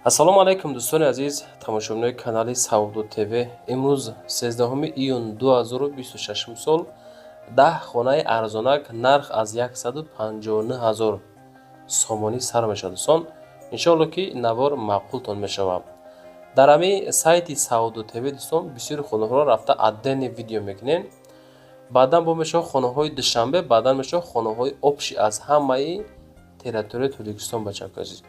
Ассалому алайкум, дӯстони азиз, тамошобинои канали Савдо ТВ. Имрӯз, 13 июн 2026 сол, 10 хонаи арзонак, нарх аз 159 ҳазор сомонӣ сар мешавад. Дӯстон, иншоалло, ки навор маъқултон мешавад. Дар ҳамин сайти Савдо ТВ, дӯстон, бисёри хонаҳоро рафта отдельный видео мекунем. Баъдан бо мешавад хонаҳои Душанбе, баъдан мешавад хонаҳои общий аз ҳамаи территорияи Тоҷикистон. Бачако азиз,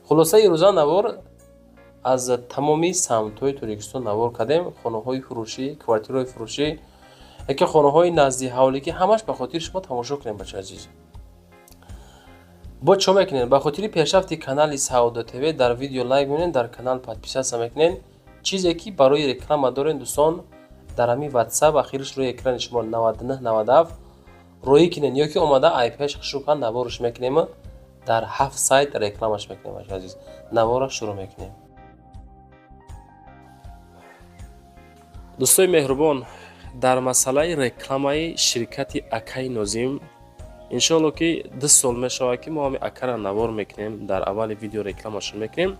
хулоса, ирӯза навор аз тамоми самтҳои Тоҷикистон навор кардем: хонаҳои фурӯшӣ, квартираҳои фурӯшӣ яке хонаҳои назди ҳавлигӣ, ҳамаш ба хотири шумо. Тамошо кунем, бача азиз. Бо чо мекунем? Ба хотири пешрафти канали Савдо ТВ дар видео лайк мекунем, дар канал подписаться мекунем. Чизе ки барои реклама дорем, дӯстон, дар ҳамин Ватсап, ахириш рӯи экрани шумо, 9997 роӣ кунен ё ки омада айпаш хушрӯкан наворш мекунем, дар ҳафт сайт рекламаш мекунем. Бача азиз, навора шурӯъ мекунем. Дӯстои меҳрубон, дар масъалаи рекламаи ширкати акаи Нозим, иншоалло, ки 2 сол мешавад, ки мо ҳами акара навор мекунем, дар аввали видео рекламашон мекунем.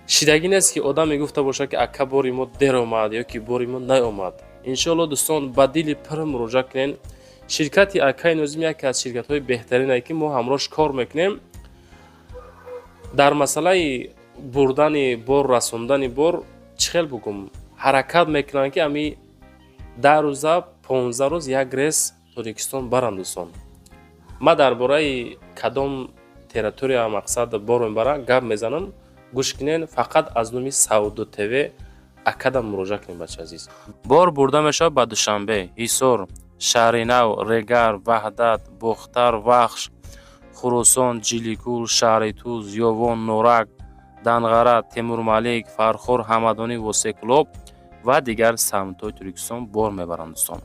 Шидагӣ нест, ки одам мегуфта бошад, ки ака, бори мо дер омад ё ки бори мо наомад. Иншоалло, дӯстон, ба дили пур муроҷиат кунен. Ширкати акаи Нозим яке аз ширкатҳои беҳтарине, ки мо ҳамроҳш кор мекунем. Дар масъалаи бурдани бор, расондани бор, чӣ хел бугум, ҳаракат мекунанд, ки ами 10 рӯза, 15 рӯз як рейс Тоҷикистон баранд. Дӯстон, ман дар бораи кадом территория, мақсад, бор мебарам, гап мезанам, гӯш кунен. Фақат аз номи Савдо ТВ акадам муроҷиат кунед, бача азиз. Бор бурда мешавад ба Душанбе, Ҳисор, Шаҳринав, Регар, Ваҳдат, Бохтар, Вахш, Хуросон, Ҷиликул, шаҳри Туз, Ёвон, Норак, Данғара, Темурмалик, Фархор, Ҳамадонӣ, Восеъ, Кӯлоб ва дигар самтҳои Тоҷикистон бор мебаранд. Дӯстон,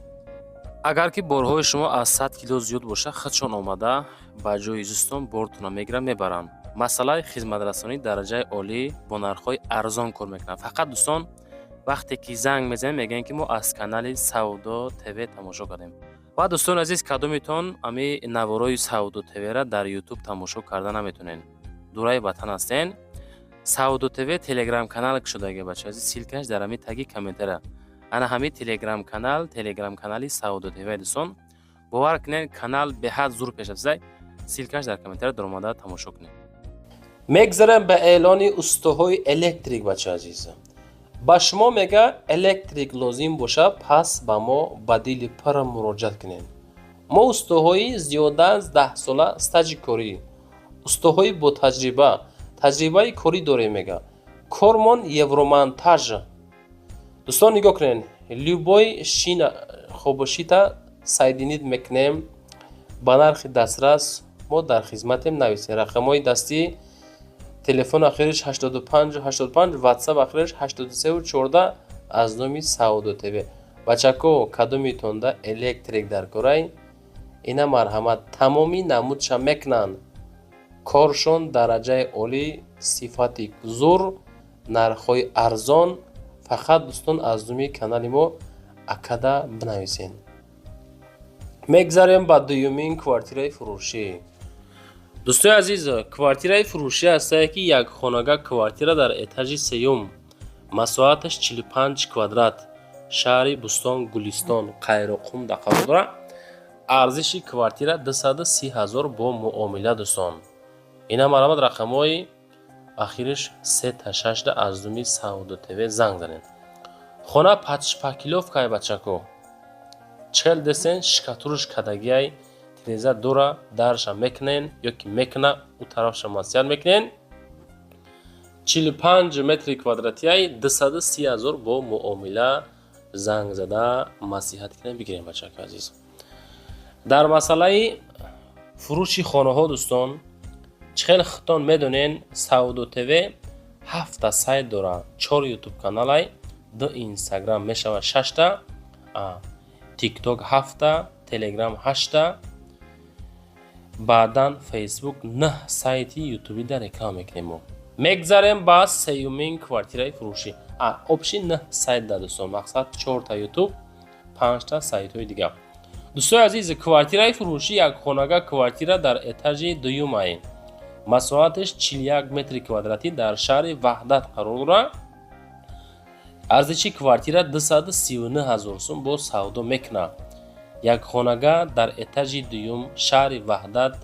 агар ки борҳои шумо аз 100 кило зиёд бошад, худшон омада ба ҷои зистон бортонро мегиранд, мебаранд. Масъалаи хизматрасонии дараҷаи олӣ, бо нархҳои арзон кор мекунанд. Фақат, дӯстон, вақте ки занг мезанем, мегӯем, ки мо аз канали Савдо ТВ тамошо кардем. Ва, дӯстони азиз, кадомитон ами наворои Савдо ТВра дар Ютуб тамошо карда наметонен, дураи ватан ҳастен, Савдо ТВ Телеграм канал кушодаги, бача азиз. Ссылка ш дар ҳамин таги комментария. Ана ҳамин Телеграм канал, Телеграм канали Савдо ТВ. Дӯстон, бовар кунед, канал беҳад зур пешрафтаи. Ссылка ш дар комментария, даромада тамошо кунед. Мегзарем ба эълони устоҳои электрик. Бача азиз, ба шумо мега, электрик лозим бошад, пас ба мо ба дили пур муроҷиат кунед. Мо устоҳои зиёда аз 10 сола стажи корӣ, устоҳои ботаҷриба, таҷрибаи корӣ дорем. Мега, кормон евромонтаж. Дӯстон, нигоҳ кунед, любой шина хобошита соединить мекунем ба нархи дастрас. Мо дар хизматем, нависем рақамҳои дастӣ: телефон ахириш 85 85, Ватсап ахириш 83 14, аз номи Савдо ТВ. Бачако, кадомитонда электрик дар корай, ина марҳамат, тамоми намудша мекунанд. Коршон дараҷаи олӣ, сифати зур, нархҳои арзон. Фақат, дӯстон, аз номи канали мо акада бинависед. Мегзарем ба дуюмин квартираи фурӯшӣ. Дӯстои азиз, квартираи фурӯшӣ ҳастае, ки якхонага квартира дар этажи сеюм, масоҳаташ 45 квадрат, шаҳри Бӯстон, Гулистон, Қайроққум да қарор дорад. Арзиши квартира 230 ҳазор бо муомила. Дӯстон, ина марҳамат, рақамҳои ахириш сета шашда аз номи Савдо ТВ занг занед. Хона под шпаклёвка й, бачако, чел десен, штукатурка кардагиай, тиреза дора, дарша мекунен ё ки мекуна, ӯ тарафша маслиҳат мекунен. 45 метри квадратиай, 230 ҳазор бо муомила. Занг зада маслиҳат кунем, бигирем. Бачако азиз, дар масъалаи фурӯши хонаҳо, дӯстон, чӣ хел худтон медонен, Савдо ТВ ҳафта сайт дорад, чор Ютуб каналай, ду Инстаграм, мешавад шашта, Тикток ҳафта, Телеграм ҳашта, баъдан Фейсбук, нӯҳ сайти ютубида реклама мекунем. Мо мегзарем ба сеюмин квартираи фурӯшӣ. Общий нӯҳ сайт да, дӯстон, мақсад, чорта Ютуб, панҷта сайтҳои дигар. Дӯстои азиз, квартираи фурӯшӣ, якхонага квартира дар этажи дуюмай. Масоҳаташ 41 метри квадратӣ, дар шаҳри Ваҳдат қарор дорад. Арзиши квартира 239 ҳазор сум, бо савдо мекунад. Якхонага дар этажи дуюм, шаҳри Ваҳдат,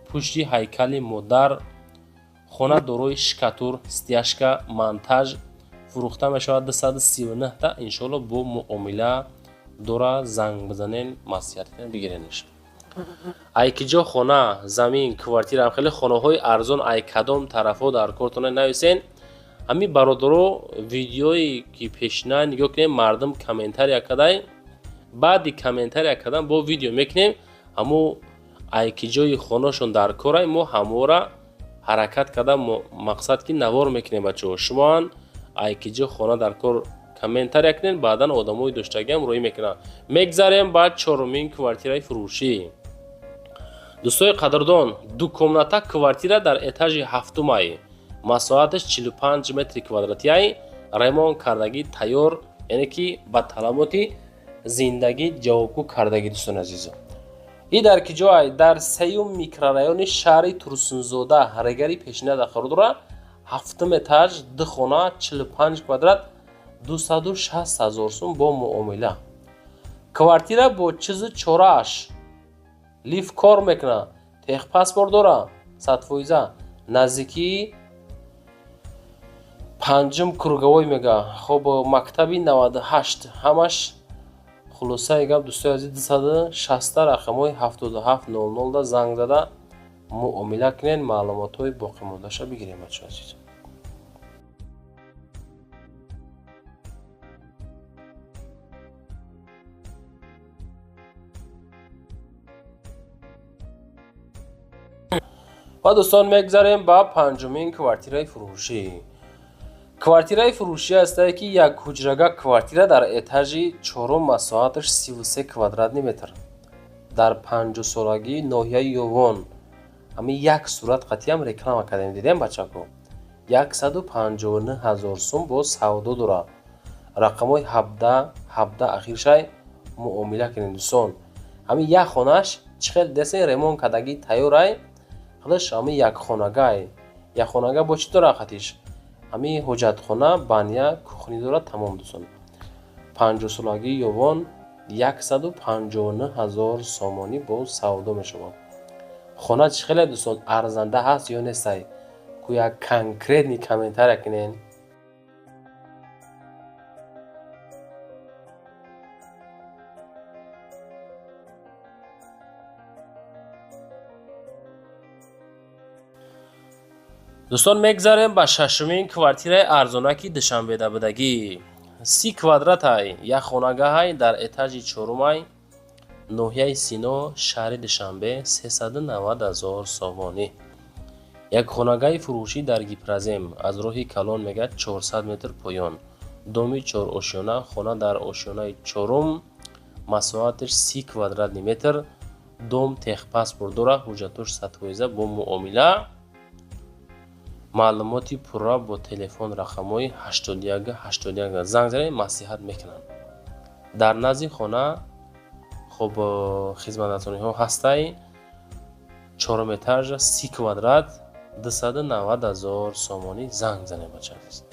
пушти ҳайкали модар. Хона дорои штукатур, стяжка, монтаж. Фурӯхта мешавад 239 та, иншоалло, бо муомила дора. Занг бизанен, маслиҳат бигиренш. Ай ки ҷо хона, замин, квартира, хеле хонаҳои арзон ай кадом тарафҳо дар кортона нависен. Ҳамин бародаро, видеое ки пешина нигоҳ кунем, мардум комментария кадай. Баъди комментария кардан бо видео мекунем. Ҳамо ай ки ҷои хонашон дар корай, мо ҳамора ҳаракат карда, мақсад ки навор мекунем. Бачаҳо, шумоан ай ки ҷо хона дар кор комментария кунед, баъдан одамои доштагиам рӯӣ мекунанд. Мегзарем ба чорумин квартираи фурӯшӣ. Дӯстои қадрдон, дукомната квартира дар этажи ҳафтумай, масоҳаташ 45 метри квадратиай, ремонт кардагӣ тайёр, яъне ки ба талаботи зиндагӣ ҷавобгӯ кардагӣ. Дӯстони азизо, и дар ки ҷой? Дар сеюм микрорайони шаҳри Турсунзода, Регари пешина дар қарор дорад. Ҳафтум этаж, ду хона, 45 квадрат, 260 ҳазор сум бо муомила. Квартира бо чизу чорааш, лифт кор мекунад, техпаспорт дорад 100%. Наздикии панҷум круговой мега, хоб, мактаби 98, ҳамаш. Хулосаи гап, дӯстои азиз, 260, рақамҳои 7700 да занг зада муомила кунед, маълумотҳои боқимондаша бигирем, бачаҳои азиз. Ва дӯстон, мегзарем ба панҷумин квартираи фурӯшӣ. Квартираи фурӯшӣ ҳастае, ки як ҳуҷрага квартира дар этажи чорум, масоҳаташ 33 квадратный метр, дар панҷоҳсолагии ноҳияи Ёвон. Ҳамин як сурат қатъиам реклама кардем, дидем, бачако. 159 ҳазор сум бо савдо дорад. Рақамҳои 17 17 ахиршай, муомила кунед, дӯстон. Ҳамин як хонааш чӣ хел десен, ремонт кардагӣ тайёрай. Худаш ҳамин якхонагай. Якхонага бо чӣ дорад қатиш? Ҳамин ҳоҷатхона, баня, кухня дорад, тамом. Дӯстон, панҷоҳсолагии Ёвон, 159 ҳазор сомонӣ бо савдо мешавад. Хона чӣ хеле, дӯстон, арзанда ҳаст ё нестай? Ку як конкретный комментария кунен. Дӯстон, мегзарем ба шашумин квартираи арзонаки Душанбеда будагӣ. 30 квадратай, як хонагаҳай, дар этажи чорумай, ноҳияи Сино, шаҳри Душанбе, 390 ҳазор сомонӣ. Як хонагаи фурӯшӣ дар Гипрозем, аз роҳи калон мегӯяд 400 метр поён, доми чорошёна, хона дар ошёнаи чорум, масоҳаташ 30 квадратный метр. Дом техпаспорт дорад, ҳуҷҷатош 100%, бо муомила. Маълумоти пурра бо телефон рақамҳои 81 81 занг занед, маслиҳат мекунанд. Дар назди хона, хоб, хизматрасониҳо ҳастай. Чорум этаж, 30 квадрат, 290 ҳазор сомонӣ. Занг занед, бача азиз.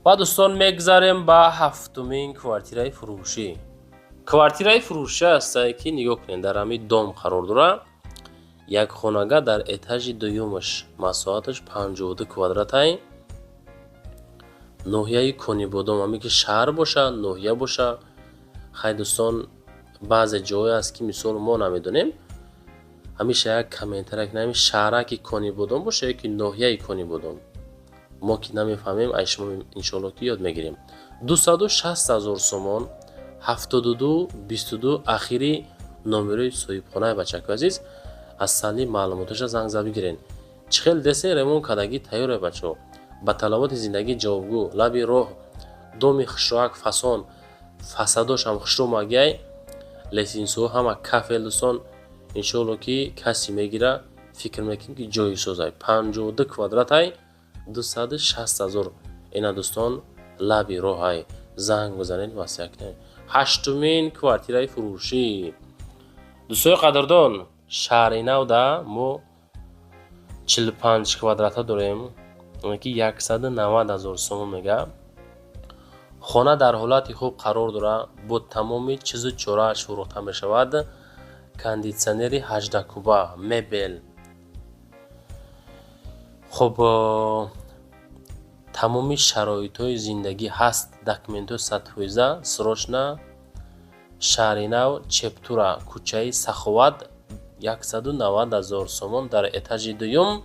Ва дӯстон, мегзарем ба ҳафтумин квартираи фурӯшӣ. Квартираи фурӯшӣ ҳастае, ки нигоҳ кунед, дар ҳамин дом қарор дорад. Як хонага дар этажи дуюмаш, масоҳаташ 52 квадратай, ноҳияи Конибодом. Ҳамин ки шаҳр боша, ноҳия боша, хай, дӯстон, баъзе ҷое аст, ки мисол мо намедонем. Ҳамеша як комментария кунед, ҳамин шаҳраки Конибодом боша ё ки ноҳияи Конибодом. Мо ки намефаҳмем, ай шумо иншоалло ки ёд мегирем. 260 ҳазор сомон, 72 22 ахири номерои соҳибхонаи. Бачако азиз, аз салли маълумоташа занг зад бигирен. Чӣ хел десе, ремонт кардагӣ тайёре, бачаҳо, ба талаботи зиндагӣ ҷавобгӯ, лаби роҳ, доми хушроак, фасон, фасадошам хушрӯ магиай, лестницаҳо ҳама кафел. Дӯстон, Иншоалло ки касе мегира, фикр мекунем ки ҷои созай. 52 квадратай, 260 ҳазор. Ина дӯстон, лаби роҳай, занг бизанед, васия кунед. Ҳаштумин квартираи фурӯшӣ, дӯстои қадрдон, шаҳри Навда мо 45 квадрата дорем, ки 190 ҳазор сомон мега. Хона дар ҳолати хуб қарор дорад, бо тамоми чизу чорааш фурӯхта мешавад. Кондитсионери 18 куба, мебел, хуб, тамоми шароитҳои зиндагӣ ҳаст, документҳо 100%. Срочно шаҳри Нав, Чептура, кӯчаи Саховат, 190 ҳазор сомон, дар этажи дуюм,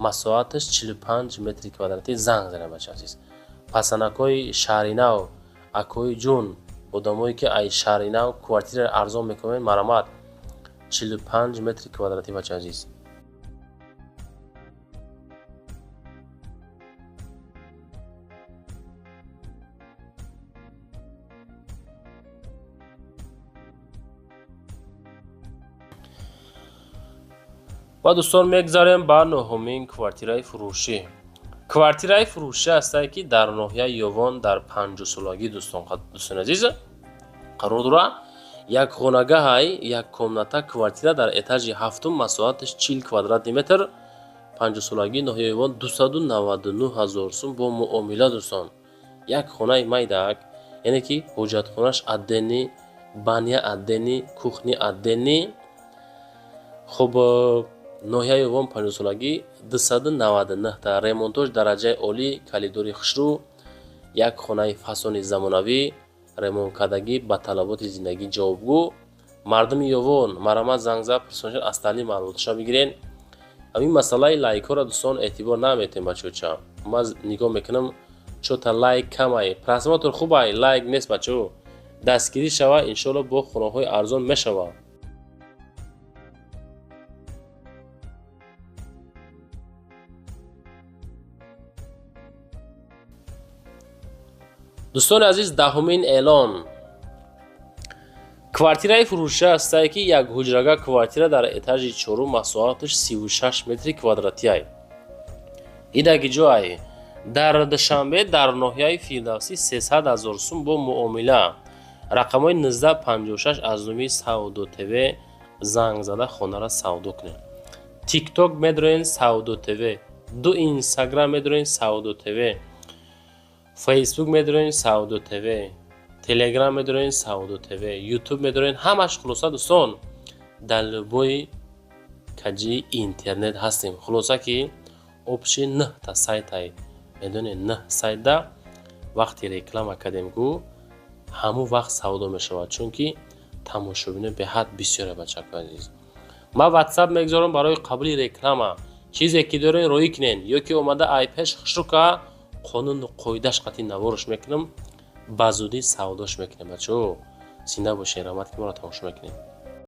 масоҳаташ 45 метри квадратӣ. Занг занед, бача азиз. Пасанакҳои шаҳри Нав, акои ҷун, одамое ки ай шаҳри Нав квартира арзон мекунед, марамат, 45 метри квадратӣ, бача азиз. Ва дӯстон, мегзарем ба нуҳумин квартираи фурӯшӣ. Квартираи фурӯшӣ ҳастае, ки дар ноҳияи Ёвон, дар панҷусолагӣ, дӯстони азиз, қарор дорад. Як хонагаҳай, як комната квартира дар этажи ҳафтум, масоҳаташ 40 квадратный метр, панҷусолагӣ, ноҳияи Ёвон, 299 ҳазор сум бо муомила. Дӯстон, як хонаи майдак, яъне ки ҳоҷатхонаш отдельный, баня отдельный, кухня отдельный. Хуб, ноҳияи Ёвон, панҷусолагӣ, 299 та, ремонтош дараҷаи олӣ, калидори хушрӯ, як хонаи фасони замонавӣ, ремонткардагӣ, ба талаботи зиндагӣ ҷавобгӯ. Мардуми Ёвон, марамат, зангза, пурсоншад, асталӣ маълумоташа бигирен. Ҳамин масъалаи лайкҳоро, дӯстон, эътибор наметем, бачаҳоча. Ман нигоҳ мекунам, чота лайк камай, просмотр хубай, лайк нест, бачаҳо. Дастгирӣ шава, иншоалло бо хонаҳои арзон мешавад. Дӯстони азиз, даҳумин эълон. Квартираи фурӯшӣ ҳастае, ки як ҳуҷрага квартира дар этажи чорум, масоҳаташ 36 метри квадратиай. Идаги ҷоай дар Душанбе, дар ноҳияи Фирдавсӣ, 300 ҳазор сум бо муомила. Рақамҳои 1956 аз номи Савдо ТВ занг зада, хонара савдо кунед. Тикток медроен, Савдо ТВ, ду Инстаграм медроен, Савдо ТВ, Фейсбук медроен, Савдо ТВ, Телеграм медроен, Савдо ТВ, Ютуб медроен, ҳамаш. Хулоса, дӯстон, дар любой каҷии интернет ҳастем. Хулоса ки общий нӯҳта сайтай, медонед, нӯҳ сайтда вақти реклама кардем гӯ, ҳамун вақт савдо мешавад, чунки тамошобино беҳад бисёре. Бачакои азиз, ман Ватсап мегузорам барои қабули реклама. Чизе ки дорен, роӣ кунен ё ки омада айпеш хушрука, қонуну қоидааш қатъи наворш мекунам, ба зудӣ савдош мекунем. Бачаҳо, зинда бошед, раҳмат, ки моро тамошо мекунед.